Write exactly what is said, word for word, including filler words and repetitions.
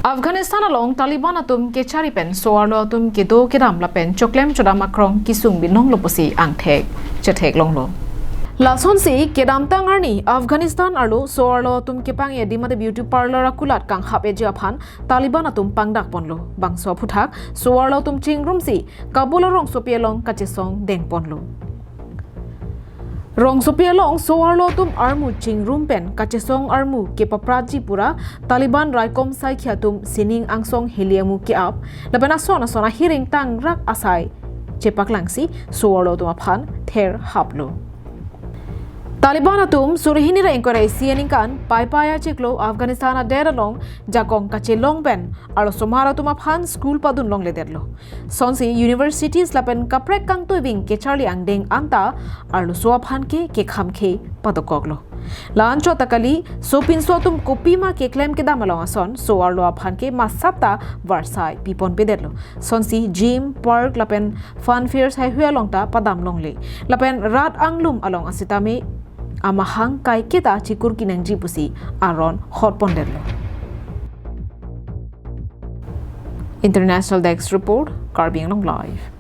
Afghanistan along Taliban atum kechari pen so-arlo atum kedo kedam lapen choklem chodam akrong kesung binong lo pusi angthek chetheklonglo. Lasonsi kedamtang arni Afghanistan arlo so-arlo atum kepangji adim ate beauty parlour akulat kanghap-eji aphan Taliban atum pangdak ponlo. Bangso aphuthak so-arlo atum chingrumsi Kabul arongsopi along kachesong deng ponlo. Rongsopi along so-arlo atum armu chingrum pen kachesong armu kepapratji pura Taliban raikom saikhi atum sining angsong heli amu ke-ap lapen ason ason ahiring tangrak asai chepaklangsi so-arlo atum aphan ther haplo. Taliban atum suri hini ra ingkoi ra isi aningkan Paipai achiklo Afghanistan adet along jakong kachelong pen arlosomar atum aphan school padun longledetlo. Sonsi universities lapen kaprek kangtui ving kecharli angdeng anta arloso aphan ke kekham ke padokoklo. La-anchot ta kali, sopinso atum kopima keklem kedam along ason so-arlo aphan ke masap ta varsai piponpedetlo. Sonsi gym, park lapen fun fairs haihui along ta padam longle. Lapen rat anglum along asitame amahang kaiketa chikur kenangji pusi aron hot pondetlo. International Desk Report, Karbi Anglong Live.